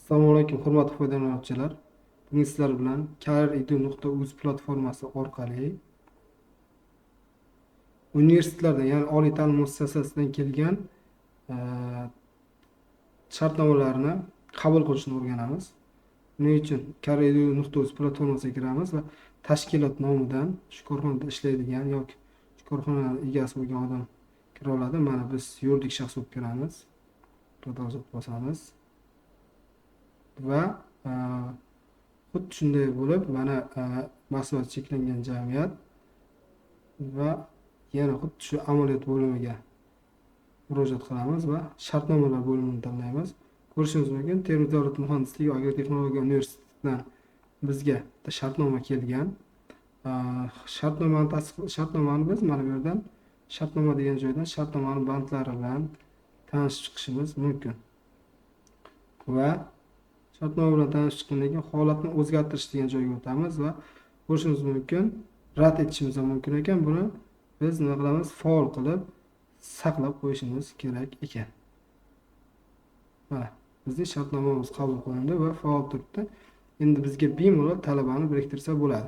Assalomu alaykum, hurmatli foydalanuvchilar. Bugun sizlar bilan career.edu.uz platformasi orqali universitetlardan, ya'ni oliy ta'lim muassasasidan kelgan shartnomalarni qabul qilishni o'rganamiz. Buning uchun career.edu.uz platformasiga kiramiz va tashkilot nomidan shu korxonada ishlaydigan yoki shu korxona egasi bo'lgan odam kira oladi. Mana biz yuridik shaxs bo'lib kiramiz. Продолжить bosamiz. Va xuddi shunday bo'lib, mana mas'uliyati cheklangan jamiyat va yana xuddi shu amaliyot bo'limiga murojaat qilamiz va shartnomalar bo'limini tanlaymiz. Ko'rishimiz mumkin, Termiz davlat muhandislik va agrotexnologiya universitetidan bizga bitta shartnoma kelgan. Shartnomani tasdiq, shartnomani biz mana bu yerdan, shartnoma degan joydan shartnomani bandlari bilan tanishib chiqishimiz mumkin. Va shartnoma bilan tanishib chiqqandan keyin holatni o'zgartirish degan joyga o'tamiz va ko'rishimiz mumkin, rad etishimiz ham mumkin ekan. Buni biz nima qilamiz? Faol qilib saqlab qo'yishimiz kerak ekan. Mana bizning shartnomamiz qabul qilindi va faol turibdi. Endi bizga bemalol talabani biriktirsa bo'ladi.